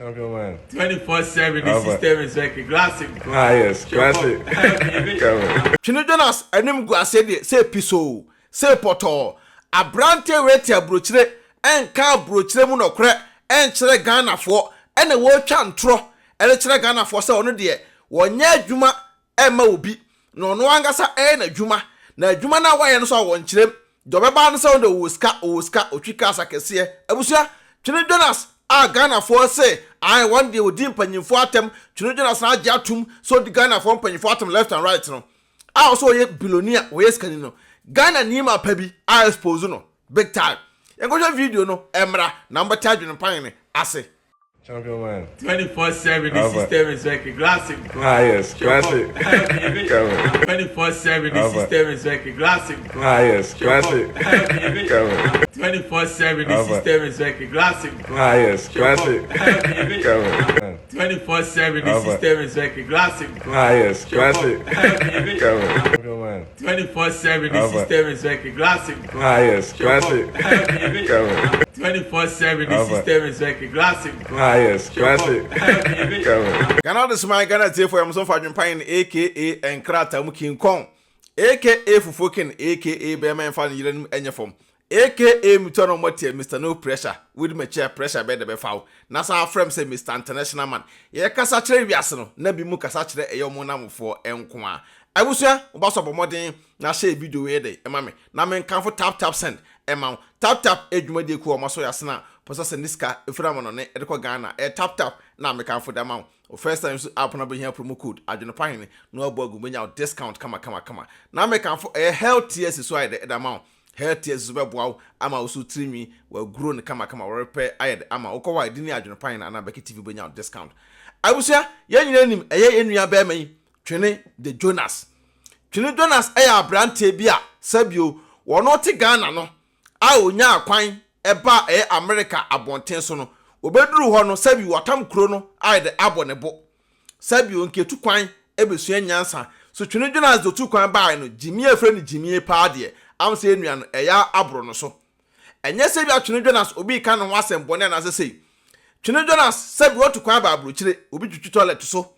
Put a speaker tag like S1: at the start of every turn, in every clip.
S1: Champion man.
S2: 24/7 the system is working. Classic.
S1: Ah yes, classic. Come.
S3: Twene Jonas anim gu aseɛ deɛ sɛ pisoo, sɛ pɔtɔɔ. Abranteɛ wei te abrokyire ɛnka abrokyire mu nɔkorɛ ɛnkyerɛ Ghanafoɔ ɛna wɔretwa ntorɔ ɛde kyerɛ Ghanafoɔ sɛ ɔno deɛ wɔnyɛ adwuma ɛmma obi na ɔno ankasa ɛyɛ n'adwuma na adwuma no a wayɛ no nso a wɔnkyerɛm deɛ ɔbɛba no sɛ ɔno deɛ ɔwɔ sika ɔwɔ sika ɔtwi cars akɛseɛ. Abusua, Twene Jonas a Ghanafoɔ se ae wɔn deɛ ɔdi mpanyinfoɔ atɛm, Twene Jonas no agye atom sɛ ɔdi Ghanafoɔ mpanyinfoɔ atɛm left and right no a ɔsɛ ɔyɛ billionaire ɔyɛ sikani no Ghanani mapa bi a expose no big time. Yɛnkɔhwɛ video no mmra na mobɛte adwene pan no ase.
S1: Champion man.
S2: 24/7 the system is working. Classic.
S1: Ah yes, classic. Come.
S2: 24/7 the system is working. Classic.
S1: Ah yes, classic. Come.
S2: 24/7 the system is working. Classic.
S1: Ah yes, classic. Come.
S2: 24/7 the system is working. Classic.
S1: Ah yes, classic. Come. Champion man.
S2: 24/7 the system is working. Classic.
S1: Ah yes, classic. Come.
S2: 24/7 the system is working. Classic.
S1: Ah yes, classic. Come.
S3: Ghana Adesoman, Ghana Atiefoɔ, yɛn nso mfa adwempan aka Nkrataa mu King Kong aka Fufuo King aka Bɛrima Ɛmfa Ne Yere Anim Nyɛ Fam aka Metu Ano Mmɔ Teɛ Mister No Pressure Wodi M'akyi a Pressure Bɛyɛ Dɛ Bɛfa Wo na san afrɛ me sɛ Mister International Man. Yɛkasa kyerɛ wiase no na binom kasa kyerɛ ɛyɛ wɔn nnamfoɔ nko ara. Abusua, woba so a bɔ mmɔden na hyɛ video wei yɛ dɛ ma me na menkamfo Tap Tap Send ma wo. Tap Tap yɛ dwumadie kuo a wɔasɔ yɛn asene a wopɛ sɛ sɛnde sika firi amanɔne de kɔ Ghana. Ɛyɛ Tap Tap na mekamfo de ama wo. Wo first time use app no abɛhia promo code Adwene Pa Hene na wabɔ agu bɛnya wo discount kama kama kama. Na mekamfo ɛyɛ Health TSC so ayɛ dɛ de ama wo. Health TSC so bɛboa wo ama wo so tiri nwi wagrow no kama kama wɔrepɛ ayɛ de ama wo. Wokɔ hɔ a ɛdin ne Adwene Pa Hene anaa Becky TV wobɛnya wo discount. Abusua, yɛn nyinaa nim ɛyɛ yɛn nua bɛɛma yi Twene de Jonas. Twene Jonas yɛ aberanteɛ bi a sɛbio wɔno te Ghana no a ɔnyaa kwan baa ɛyɛ Amerika abɔnten so no, ɔbɛduruu hɔ no sɛbio watam kuro no ayɛ dɛ abɔ ne bo. Sɛbio nka ɛtu kwan bɛsua nyansa. So Twene Jonas deɛ ɔtuu kwan baaɛ no, gyimie a ɛfrɛ no gyimie paa deɛ, am sɛ yɛn nua no ɛyɛ aboro no so. Ɛnyɛ sɛ ebia Twene Jonas obi reka ne ho asɛm bɔne anaasɛ sei. Twene Jonas sɛbio watu kwan aba aburokyire, obi twitwi toilet so,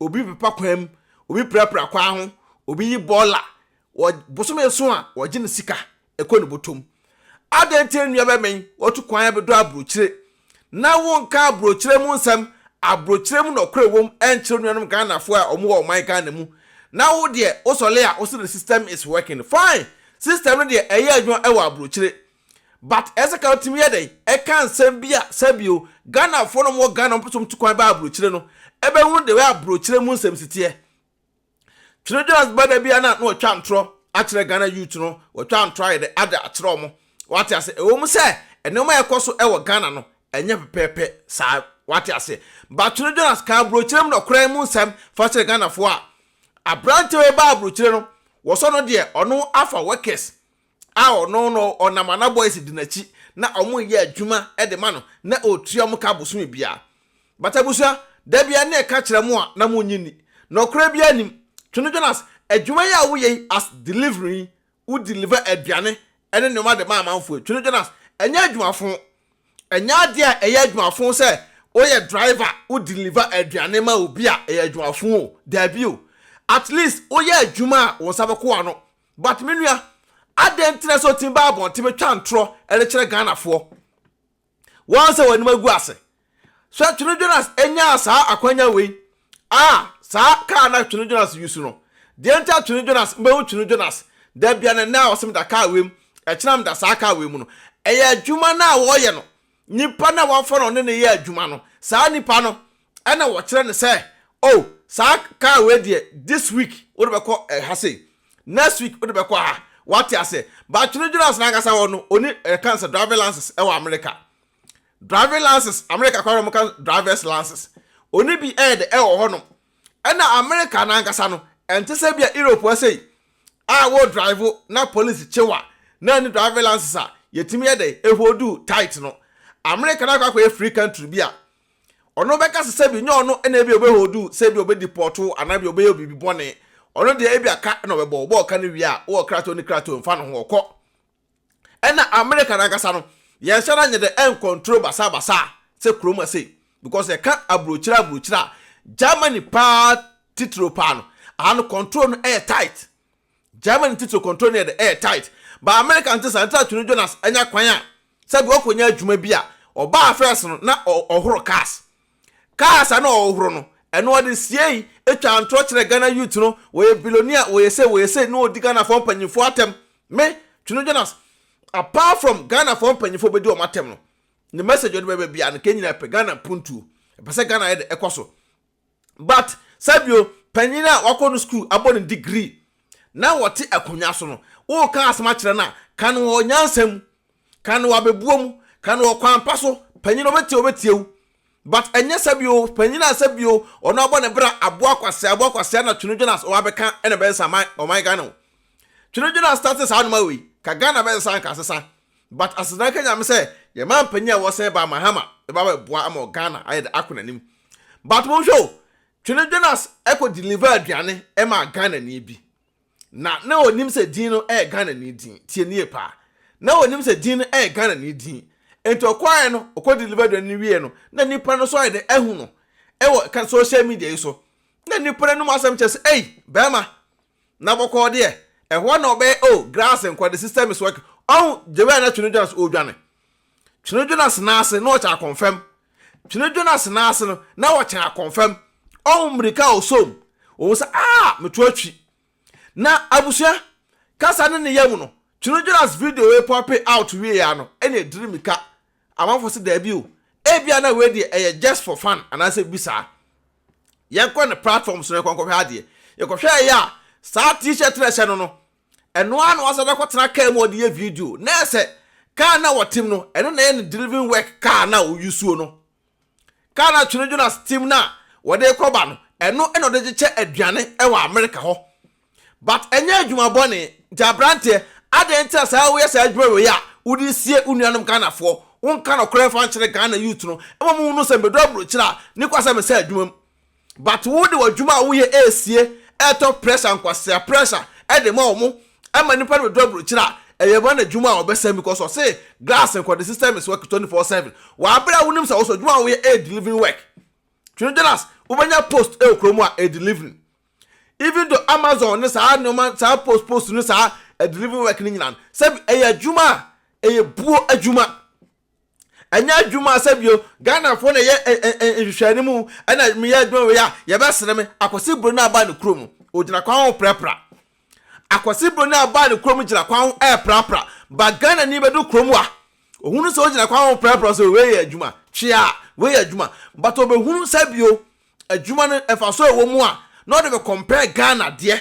S3: obi pepa kwan mu, obi prapra kwan ho, obi yi bɔɔla. Wɔ bosome so a, wɔgye ne sika kɔ ne bɔtɔ mu. Adɛn nti na nua bɛmɛn watu kwan abɛdɔ aburokyire na wonka aburokyire mu nsɛm, aburokyire mu nɔkorɛ wom nkyerɛ nuanom Ghanafoɔ a wɔn wɔ ɔman Ghana mu na wo deɛ wosɔle a wose the system is working. Fine! System no deɛ ɛyɛ adwuma wɔ aburokyire But ɛsɛ ka wotumi yɛ dɛn ɛka nsɛm bi a sɛbio Ghanafoɔ no wɔwɔ Ghana wɔpɛ sɛ wɔtu kwan ba aburokyire no ɛbɛhunu the way aburokyire mu nsɛm si teɛ. Twene Jonas ba da bi a na na wɔtwa ntorɔ akyerɛ Ghana youth no, wɔtwa ntorɔ ayɛ dɛ ada akyerɛ wɔn. Wate ase? Ɛwɔ mu sɛ nneɛma a ɛkɔ so ɛwɔ Ghana no ɛnyɛ pɛpɛɛpɛ saa, wate ase? But Twene Jonas ka aburokyire mu nɔkorɛ mu nsɛm fa kyerɛ Ghanafoɔ a aberanteɛ wei baa aburokyire no wɔsɔ no deɛ ɔno afa workers a ɔno no ɔnam ana boys di n'akyi na ɔmo yɛ adwuma de ma no na ɔtua ɔmo ka bosome biara. But abusua, da biara ne ɛka kyerɛ mo a na mo nnye nni. Nɔkorɛ biara nnim. Twene Jonas, adwuma yi a woyɛ yi as delivery yi, wo deliver aduane ne nnoɔma de ma amanfoɔ yi, Twene Jonas, ɛnyɛ adwumafo. Ɛnyɛ adeɛ a ɛyɛ adwumafo sɛ woyɛ driver wo deliver aduane ma obi a ɛyɛ adwumafo o, daabi o. At least woyɛ adwuma a wo nsa bɛkɔ w'ano. But me nua, adɛn nti na sɛ ɔtumi ba abɔnten bɛtwa ntorɔ de kyerɛ Ghanafoɔ? Wɔn sɛ wɔn anim agu ase. Sɛ Twene Jonas nyaa saa akwanya wei a, saa kaa na Twene Jonas use no, deɛ nti a Twene Jonas, mbɛhu Twene Jonas, da bia no nnɛ a ɔse meda kaa wei mu, ɛkyena meda saa kaa wei mu no, ɛyɛ adwuma no a wɔyɛ no, nipa no a wafa no ɔne no yɛ adwuma no, saa nipa no ɛna wɔkyerɛ no sɛ, oh, saa kaa wei deɛ this week wode bɛkɔ ɛha sei, next week wode bɛkɔ ha, wate aseɛ. But Twene Jonas n'ankasa hɔ no, ɔni ɛka sɛ driving license ɛwɔ America. Driving license, America koraa na wɔka drivers license. Ɔni bi ɛyɛ de ɛwɔ hɔ nom. Ɛna America n'ankasa no, ɛnte sɛ bi a Europe hɔ sei a wo drive na police kye wo a, na ɛni driving license a, yɛtumi yɛ dɛ ɛholdu tight no. America no akɔ akɔyɛ free country bi a, Ɔno bɛka sɛ sɛbi nyɛ ɔno na ebia ɔbɛholdu sɛ ebia ɔbɛdipɔɔto wo anaa ebia ɔbɛyɛ wo biribi bɔne. Ɔno deɛ ebia ka na ɔbɛbɔ wo. Ɔbɔ ɔka no wie a, wowɔ krataa onni krataa o, mfa ne ho, ɔkɔ. Ɛna America no ankasa no, yɛnhyɛ da nyɛ dɛ ɛncontrol basabasa sɛ kurom ha sei. Because yɛka aburokyire aburokyire a, Germany paa titiro paa no, aha no control no ɛyɛ tight. Germany titiro control no yɛ de ɛyɛ tight. But America nte saa. Nti na Twene Jonas anya kwan a sɛbi ɔkɔnya adwuma bi a ɔbaa first no na ɔhoro cars. Cars a na ɔhohoro no, ɛno ɔde siei etwa ntorɔ kyerɛ Ghana youth no, wɔyɛ billionaire, wɔyɛ sei, wɔyɛ sei, na ɔdi Ghanafoɔ mpanyinfoɔ atɛm. Me, Twene Jonas, apart from Ghanafoɔ mpanyinfoɔ bɛdi wɔn atɛm no, ne message ɔde bɛbɛ bia no, kɛ nyinaa pɛ Ghana mpuntuo. Ɛpɛ sɛ Ghana yɛ de ɛkɔ so. But sɛbio panyin a wakɔ no school abɔ ne degree na wɔte akonnwa so no, wɔreka asɛm akyerɛ no a, ka no wɔ nyansa mu, ka no wɔ abɛbuo mu, ka no wɔ kwan pa so. Panyin no ɔbɛtie, ɔbɛtie wo. But ɛnyɛ sɛbio panyin a sɛbio ɔno abɔ ne bra aboa kwasea, aboa kwasea na Twene Jonas ɔwɔ abɛka ɛna bɛyɛ sa ɔman Ghana o. Twene Jonas start saa noma wei ka Ghana bɛyɛ sa nka asesa. But asesa ka Nyame sɛ yɛma mpanyin a wɔsɛn ba Mahama ɛba bɛboa ama Ghana ayɛ de akɔ n'anim. But monhwɛ o, Twene Jonas ɛkɔ deliver aduane ɛma Ghana ni bi. Na onim sɛ din no ɛyɛ Ghana ni din. Tie nie paa. Na onim sɛ din no ɛyɛ Ghana ni din. Nti ɔkɔɛ no, ɔkɔ deliver aduane no wie no, na nipa no so ayɛ de ɛhu no ɛwɔ ka social media yi so. Na nipa no anom asɛm kyerɛ sɛ, "Ei, bɛrima, na bɔkɔɔ deɛ, ɛhɔ na ɔbɛyɛ oh, grass nkɔ, the system is working." Ɔho, gyewe a na Twene Jonas ɔredwane. Twene Jonas n'ase na ɔkyɛ akɔnfam. Twene Jonas n'ase no na ɔkyɛ akɔnfam. Ɔho mmirika a ɔsom. Ɔhu sɛ, ah, meto atwi. Na abusua, kasa ne ne yam no, Twene Jonas video wei pop out wie ya no, ɛna ɛdiri mika. Amanfo sɛ daabi o. Ebia na wei deɛ ɛyɛ just for fun anaasɛ bi saa. Yɛnkɔ ne platform so na yɛnkɔ nkɔhwɛ adeɛ. Yɛkɔhwɛ ɛyɛ a, saa T-shirt na ɛhyɛ no, ɛno ara na wasan akɔtena kaa mu a ɔde yɛ video. Na ɛsɛ kaa na wɔtem no, ɛno na ɛyɛ ne delivering work kaa na ɔyusuo no. Kaa na Twene Jonas team na wɔde kɔba no, ɛno ɛna ɔde kyekyɛ aduane ɛwɔ America hɔ. But ɛnyɛ adwuma bɔne. Nti aberanteɛ, adɛn nti na saa woyɛ saa adwuma wei a wode sie wo nuanom Ghanafoɔ? Wonka nɔkorɛ mfa nkyerɛ Ghana youth no ɛma mu hunu sɛ mbɛdu aburokyire a ne kwa sɛ mesɛ adwuma mu. But wo de w'adwuma a woyɛ ɛresie ɛretɔ pressure, nkwasea pressure ɛde ma wɔn ɛma nipa no bɛdu aburokyire a ɛyɛ ma n'adwuma a ɔbɛsɛn because ɔse glass nkɔ, the system is working 24/7. W'abere a wonim sɛ wɔsɔ adwuma a woyɛ ɛyɛ delivering work. Twene Jonas, wobɛnya post ɛwɔ kurom a ɛyɛ delivering. Even though Amazon ne saa nneɛma saa post ne saa delivery work ne nyinaa no, sɛbi ɛyɛ adwuma a ɛyɛ buo adwuma. Ɛnyɛ adwuma a sɛbio Ghanafoɔ na ɛyɛ nhwehwɛne mu ɛna meyɛ adwuma wei a yɛbɛsere me. Akwasi Buroni aba ne kurom no, ogyina kwan ho prapra. Akwasi Buroni aba ne kurom gyina kwan ho ɛɛprapra. Ba Ghana ni bɛdu kurom a, ohunu sɛ ogyina kwan ho prapra sɛ wei yɛ adwuma, twea, wei yɛ adwuma. But obɛhunu sɛbio adwuma no ɛfa so ɛwɔ mu a na ɔde bɛ compare Ghana deɛ.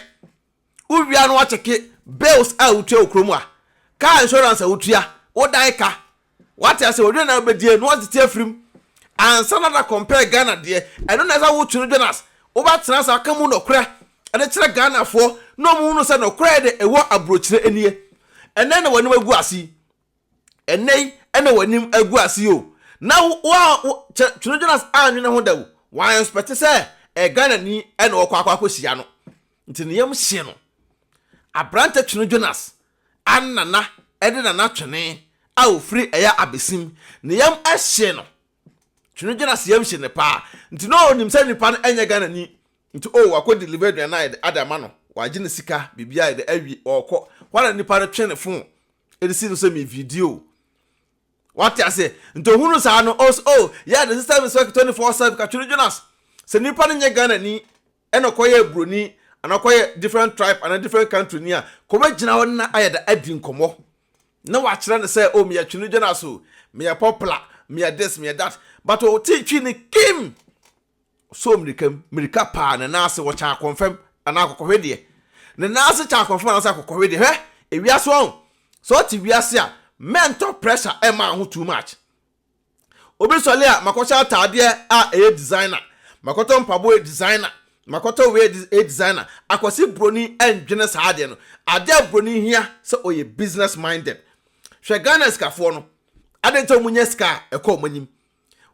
S3: Wowia no wakyɛke bills a wotua wɔ kurom a, car insurance a wotua, wodan ka. Wate ase, wɔdwe na wobɛdie na wɔtete afirim. Ansa na da compare Ghana deɛ, ɛno na ɛsɛ wotwene Jonas. Wobɛtena saa aka mu nɔkorɛ ɛde kyerɛ Ghanafoɔ na ɔmo hunu sɛ nɔkorɛ de ɛwɔ aburokyire nie. Ɛnɛ na w'anim agu ase yi. Ɛnɛ yi ɛna w'anim agu ase yi o. Na wo a Twene Jonas anwene ho da o. Wɔn expect sɛ ɛ Ghana ni ɛna ɔkɔ akɔ akɔhyia no. Nti ne yam hye no. Aberante Twene Jonas anana ɛde nana twene a ofiri ɛyɛ abesim. Ne yam ɛhye no. Twene Jonas yam hye ne paa. Nti na onim sɛ nipa no ɛnyɛ Ghana ni. Nti o wakɔ deliver aduane a yɛde ade ama no. Wagye ne sika, biribi a yɛde awie, ɔrekɔ. Hɔ na nipa no twe ne phone ɛde si no sɛ mi video. Wate ase? Nti ohunu saa no, ɔs oh yeah, the system is working 24/7. Ka Twene Jonas sɛ nipa no nyɛ Ghana ni ɛna ɔkɔyɛ buroni anaa ɔkɔyɛ different tribe anaa different country ni a, kɔbɛgyina hɔ na ayɛ da adi nkɔmmɔ na wakyerɛ no sɛ oh, meyɛ Twene Jonas o, meyɛ popular, meyɛ this, meyɛ that. But ɔte twi ne kim so mmirika mu, mmirika paa, ne nan ase wɔkyɛn akɔnfam anaa akɔkɔhwe deɛ. Ne nan ase kyɛn akɔnfam anaasɛ akɔkɔhwe deɛ. Hwɛ, ewiase wɔn sɛ ɔte wiase a, mɛntɔ pressure ɛma ho too much. Obi sɔle a, makɔhyɛ ataadeɛ a ɛyɛ designer, makɔtɔ mpaboa yɛ designer, makɔtɔ wei yɛ designer. Akwasi Buroni ɛndwene saa adeɛ no. Adeɛ a buroni hia sɛ ɔyɛ business minded. Hwɛ Ghana sikafoɔ no, adeɛ nti a wɔn nya sika a ɛkɔ wɔn anim.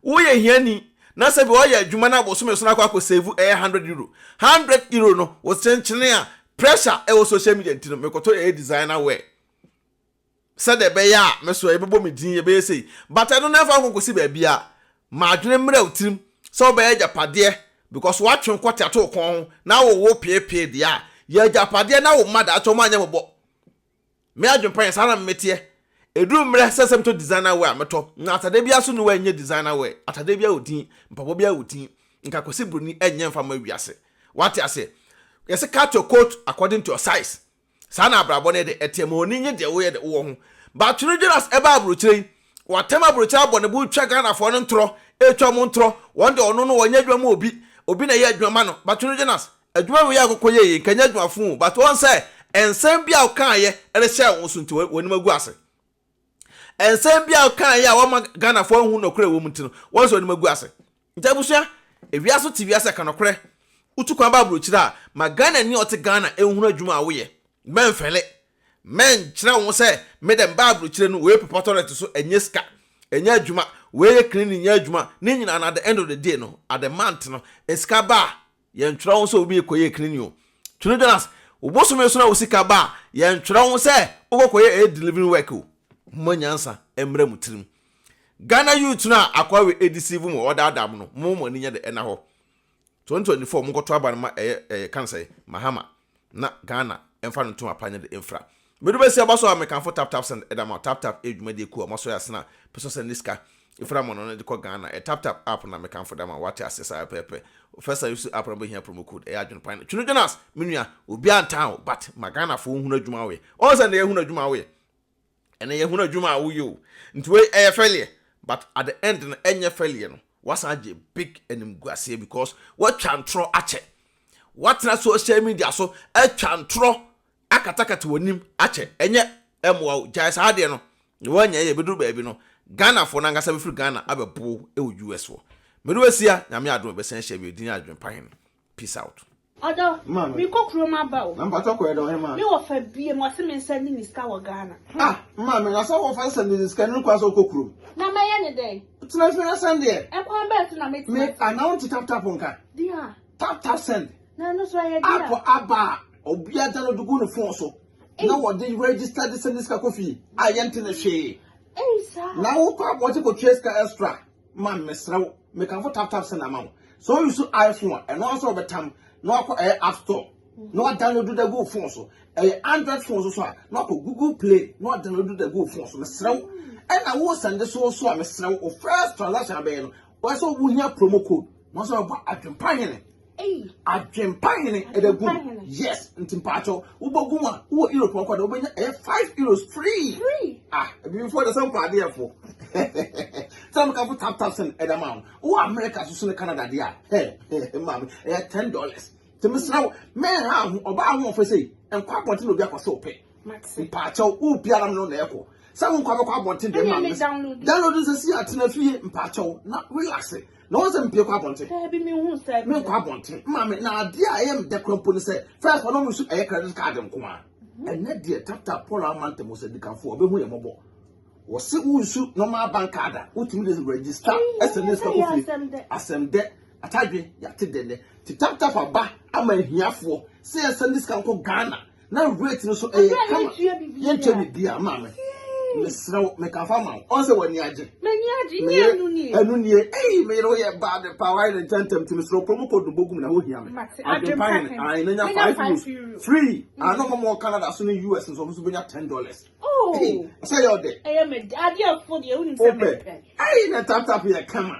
S3: Woyɛ hiani na sɛ bi ɔyɛ adwuma na abosome so na akɔ akɔ save ɛyɛ €100. €100 no wɔkyenkyene a, pressure ɛwɔ social media nti no mekɔtɔ ɛyɛ designer wear sɛdeɛ ɛbɛyɛ a me so ɛbɛbɔ me din, ɛbɛyɛ sei. But ɛno na ɛfa nkɔkɔsi baabi a Ma adwene mmra wo tirim sɛ wobɛyɛ agyapadeɛ because woatwe kɔte ato wo kɔn ho na wowo peepee deɛ a, yɛ agyapadeɛ na wo mma daakye wɔn anyɛ mmɔbɔ. Me adwene pa yɛ saa na meteɛ. Ɛduru mmerɛ sɛ sɛ metɔ designer wear a mɛtɔ. Na atadeɛ biara so nni hɔ a ɛnyɛ designer wear. Atadeɛ biara wɔ din, mpaboa biara wɔ din. Nka Kwasi Broni ɛnyɛ mfa mma wiase. Wate aseɛ? Yɛse cut your coat according to your size. Saa na abrabɔ no yɛ dɛ, ɛteɛ ma w'ani nye deɛ woyɛ dɛ wowɔ ho. But Twene Jonas ɛbaa abrokyire yi, watam abrokyire abɔ ne bo retwa Ghanafoɔ no ntorɔ, retwa wɔn ntorɔ, wɔn deɛ ɔno no ɔnyɛ adwuma ma obi, obi na ɛyɛ adwuma ma no. But Twene Jonas, adwuma wei a kɔkɔ yɛ yi, nka nyɛ adwuma fo o, but wɔn sɛ nsɛm bi a wokaeɛ de hyɛɛ wo so nti w'anim agu ase. Nsɛm bi a wokaeɛ a wɔma Ghanafoɔ anhu nɔkorɛ wɔ mu nti no, wɔn sɛ w'anim agu ase. Nti abusua, ewiase wote wiase a ka nɔkorɛ. Wotu kwan ba abrokyire a, ma Ghanani a ɔte Ghana nhunu adwuma a woyɛ. Mɛnfɛle. Mɛnkyerɛ wo ho sɛ me dɛ mebaa abrokyire no wei pepa toilet so ɛnyɛ sika, ɛnyɛ adwuma, wei yɛ cleaning nyɛ adwuma, ne nyinaa no at the end of the day no, at the month no, sika ba a, Yɛntwerɛ wo sɛ obi rekɔyɛ cleaning o. Twene Jonas, wo bosome so na wo sika ba a, yɛntwerɛ wo sɛ wokɔkɔyɛ ɛyɛ delivery work o. Momma nyansa mmra mo tirim. Ghana youth no a akoa wei edeceive mo, ɔdaadaa mo no, momma mo ani nyɛ de ɛna hɔ. 2024 monkɔto aba no ma ɛyɛ ɛyɛ kan sɛ Mahama na Ghana ɛmfa no ntom apa nyɛ de mfra. Mede bɛsi aba so a mekamfo tap tap send ɛda ma tap tap ɛyɛ dwumadie kuo a moasɔ yɛ asena pɛ sɛ ɔsɛnde sika ɛfiri amɔno no de kɔ Ghana ɛyɛ tap tap app na mekamfo da ma wate aseɛ saa pɛpɛpɛ first time use app no bɛhia promo code ɛyɛ adwene pan Twene Jonas me nua obiara ntaa wo but ma Ghanafoɔ nhunu adwuma woyɛ ɔn sɛ ndɛ yɛhunu adwuma woyɛ Ɛnɛ yɛhunu adwuma a woyɛ o. Nti wei ɛyɛ failure but at the end no ɛnyɛ failure no wasan agye big animguaseɛ because watwa ntorɔ akyɛ. Watena social media so atwa ntorɔ akatakata w'anim akyɛ. Ɛnyɛ ɛmmoa wo. Gyae saa adeɛ no. Na woanya yɛ bɛduru baabi no Ghanafoɔ no ankasa bɛfiri Ghana abɛbo wo wɔ US hɔ. Mede wo asia, Nyame adom yɛbɛsan ahyia bio. Din Adwempa Hene. Peace out.
S4: Ɔdɔ, mekɔ kurom aba o.
S3: Na mpakyɛ kɔ yɛ dɛ ɔhemaa.
S4: Me wɔfa biem ɔse me nsa ni ne sika wɔ Ghana.
S3: Ah maame na sɛ wɔfa sɛ ne sika no kwan sɛ wokɔ kurom.
S4: Na mɛyɛ ne dɛn?
S3: Tena fie na sɛn deɛ.
S4: Ɛkwan bɛn so na mɛtumi
S3: Me ana wonte tap tap nka?
S4: Deɛ.
S3: Tap tap send.
S4: Na ɛno so ɛyɛ deɛ.
S3: App aba a obiara download gu ne phone so na wɔde register de send sika kɔ fie a yɛnte ne hwee.
S4: Ei saa.
S3: Na wokɔ abɔnten kɔtua sika extra. Man mesrɛ wo mekamfo tap tap send ama wo sɛ wo use iPhone a ɛno ara sɛ wɔbɛtam na wakɔ ɛyɛ app store na wa download da gu phone so ɛyɛ android phone so so a na wakɔ google play na wa download da gu phone so mesrɛ wo ɛna wo send so so a mesrɛ wo wo first transaction abɛyɛ no wɔyɛ sɛ wohia promo code na wɔsɛ wɔbɔ adwempa hene Adwempa hene ɛda gu mu. Yes, nti mpakyɛw wobɔ gu mu a wowɔ Europe ɔkɔ de wobɛnya ɛyɛ €5 free.
S4: Free.
S3: Ah, ebibifoɔ de sɛ mpɔ adeɛ fo. Sɛ mo kafo tap tap send ɛda ma wo. Wowɔ America so so ne Canada deɛ a, hɛ, maame, ɛyɛ $10. Nti mesrɛ wo, mɛnha ho, ɔbaa ho ɔfɛ sei, nkɔ abɔnten na obi akɔ sɛ wopɛ. Mpakyɛw, wo biara no na ɛkɔ. Sɛ wo nkɔ abɛkɔ abɔnten deɛ maame. Download nsɛ si atena fie mpakyɛw na relax. Na wɔn sɛ mpie kɔ abɔnten.
S4: Daabi mi hu sɛ.
S3: Mi nkɔ abɔnten. Maame na adeɛ a ɛyɛ mi dɛ kura mpo ne sɛ first ɔno nso ɛyɛ credit card nko ara. Ɛnɛ deɛ tata Paul ama ntɛm sɛ dikanfo ɔbɛhu yɛ mɔbɔ. Wɔsi wo nsu normal bank card a wotumi de register ɛsɛ ne sika kɔ fie. Asɛm dɛ atadwe yate dɛ nɛ. Ti tap tap aba ama ahiafoɔ sɛ yɛsɛ ne sika nkɔ Ghana. Na rate no so ɛyɛ kama. Yɛntua biribiara maame. Mesrɛ wo mekafa ma wo. Ɔn sɛ w'ani agye.
S4: M'ani agye nyɛ ɛnu nie.
S3: Ɛnu nie. Ei me yere woyɛ bad paa wayɛ ne ntɛntɛm nti mesrɛ wo promo code no bɔ gu mu na ho hia me. Adwempa hene ae na nya €5 free. Ano ɔmo wɔ Canada so ne US nso ɔmo nso bɛnya $10.
S4: Oh.
S3: Sɛ yɛ ɔdɛ.
S4: Ɛyɛ me adeɛ fo deɛ wonim sɛ mepɛ.
S3: Ei na tap tap yɛ kama.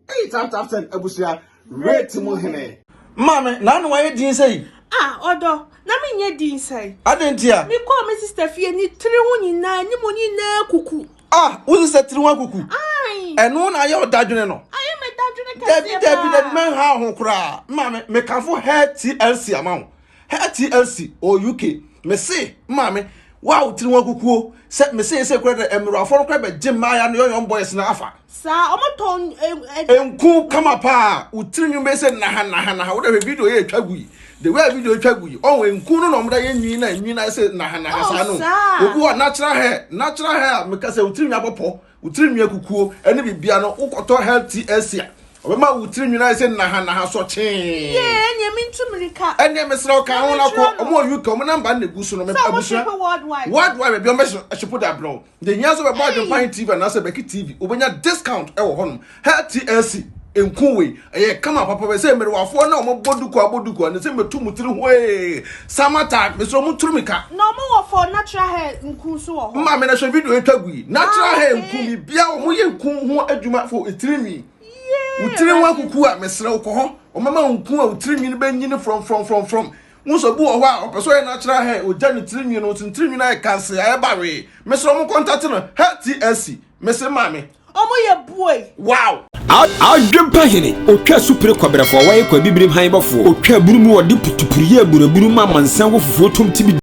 S3: Ei tap tap send abusua rate mu hene. Maame, na ano ayɛ din sɛyi?
S4: Ah, ɔdɔ, na menyɛ din sɛn?
S3: Adɛn ntia?
S4: Mekɔɔ me sista fie, ne tiri ho nyinaa, ne mu nyinaa kuku.
S3: Ah, wo sista tiri ho akuku?
S4: Ae.
S3: Ɛno na ayɛ ɔdadwene no?
S4: Ayɛ me dadwene kɛseɛ paa.
S3: Dabi, dabi, dabi, mɛnha ho koraa. Maame, mekamfo Hair TLC ama wo. Hair TLC ɔwɔ UK. Mese, maame, wo a wo tiri ho akukuo, sɛ mese sɛ kura dɛ mmerɛwafoɔ no kora bɛgye mmaaya no young boys no afa.
S4: Saa, ɔmo tɔn ɛ ɛ.
S3: Nku kama paa, wo tiri nwi bɛyɛ sɛ naha naha naha, wo dɛ hwɛ video yɛ etwa gu yi, the way a video etwa gu yi, ɔho nku no na ɔmo da yɛ nwi na nwi na ayɛ sɛ naha naha saa no.
S4: Oh,
S3: Obi wɔ natural hair, natural hair a meka sɛ wo tiri nwi abɔ pɔ, wo tiri nwi akukuo ɛne bibia no, wokɔtɔ Hair TLC a. Ɔbɛma wo tiri nwini ayɛ sɛ nahanaha sɔkyee.
S4: Yee, ɛneɛ mentu mirika.
S3: Ɛneɛ mesrɛ wo ka ho na kɔ. Ɔmo wɔ UK, ɔmo number na egu so no.
S4: Sɛ ɔmo
S3: Abusua.
S4: ship worldwide.
S3: Worldwide baabi ɔmo bɛ ship de abrɛ wo. Deɛ hia nso bɛbɔ Adwempa TV anaasɛ Becky TV, wobɛnya discount ɛwɔ hɔnom. Hair TLC nku wei ɛyɛ kama papa bɛ sɛ mmerewafoɔ na ɔmo bɔ duku abɔ duku a ne sɛ mɛtu mu tiri ho ee summer time mesrɛ ɔmo turu mi ka.
S4: Na ɔmo wɔ for natural hair nku nso wɔ hɔ.
S3: Maame na hwɛ video etwa gu yi natural
S4: Ah,
S3: hair
S4: okay.
S3: nku mi bia ɔmo yɛ nku ho adwuma for etiri nwi.
S4: Yee,
S3: Wo tiri ho
S4: Awurade.
S3: akuku a mesrɛ wo kɔ hɔ ɔmama nku a wo tiri nwi no bɛnyini from from from from wo nso bi wɔ hɔ a ɔpɛ sɛ ɔyɛ natural hair ogya ne tiri nwi no nso ne tiri nwi no ayɛ kanse ayɛ bawee mesrɛ ɔmo contact no hair TLC mese maame.
S4: Ɔmo yɛ bue.
S3: Wow!
S5: Adwempa hene otwa supire kɔbrɛfoɔ wɔyɛ kɔ abibirim han bɔfoɔ otwa aburu mu wɔde putupuru yɛ aburaburu ma amansan wɔ fufuo tom tibi.